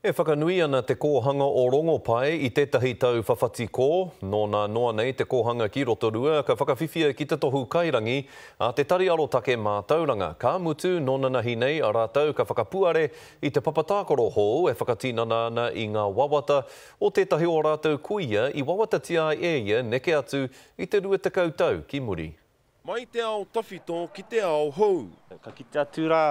E whakanui ana te kōhanga o Rongopai i tētahi tau whawhati kō. Nō nā noa nei te kōhanga ki Rotorua ka whakawhiwhia ki te tohu kairangi a Te Tari Arotake Mātauranga. Ka mutu, nō nanahi nei a rātou ka whakapuare i te papa tākaro hou e whakatinana ana i ngā wawata o tētahi o rātou kuia i wawatatia ai e ia neke atu i te 20 tau ki muri. Mai te ao tawhito ki te ao hou. Ka kite atu rā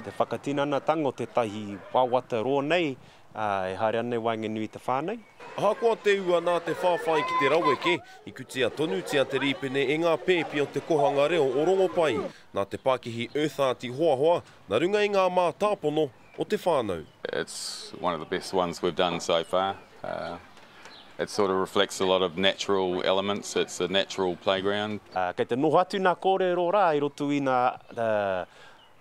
te whakatinanatanga o tētahi wawata roa nei e haere ana i waenganui i te whānau. Ahakoa te ua nā te whawhai ki te raweke, i kutia tonutia te rīpene e ngā pēpi o Te Kohanga Reo o Rongopai, nā te pakihi Earth Art i hoahoa, nā runga i ngā mātāpono o te whānau. It's one of the best ones we've done so far. It sort of reflects a lot of natural elements, it's a natural playground. Kei te noho atu nā kōrero rā i roto i nā,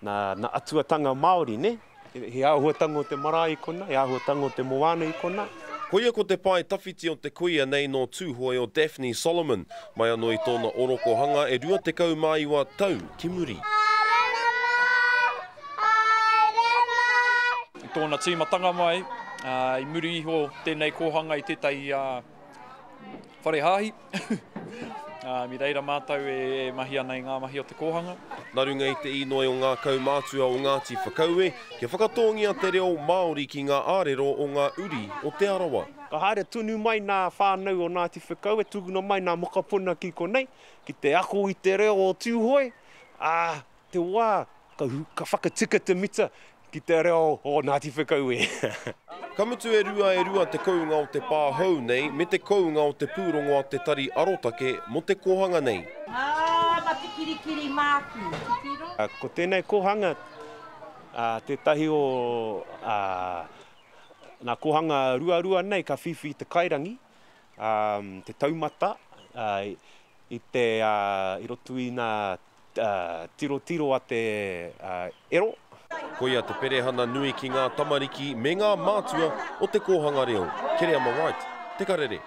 nā, nā atuatanga Māori, nē? He āhuatanga o te marae i konā, he āhuatanga o te moana i konā. Koia ko te pae tawhiti o te kuia nei nō Tūhoe o Daphne Solomon, mai anō i tōna orokohanga e 29 tau ki muri. I tōna tīmatanga mai, i muri iho tēnei kōhanga i tētahi whare hāhi. I reira mātou e mahi ana i ngā mahi o te kōhanga. Nā runga i te īnoi o ngā kaumātua o Ngāti Whakaue, kia whakatōngia te reo Māori ki ngā ārero o ngā uri o Te Arawa. Ka haere tonu mai nā whānau o Ngāti Whakaue, tukuna mai nā mokopuna ki konei, ki te ako i te reo o Tūhoe, ā, Te wā ka whakatika te mita ki te reo o Ngāti Whakaue. Ka mutu e rua e rua te kounga o te pā hou nei me te kounga o te pūrongo a te Tari Arotake mō te kōhanga nei. Ā, matikirikiri māku, titiro. Ko tēnei kōhanga tētahi o ngā kōhanga ruarua nei ka whiwhi i te kairangi, te taumata i te i roto i ngā tirotiro a te ero. Koia te perehana nui ki ngā tamariki me ngā mātua o te kōhanga reo. Kereama Wright, Te Karere.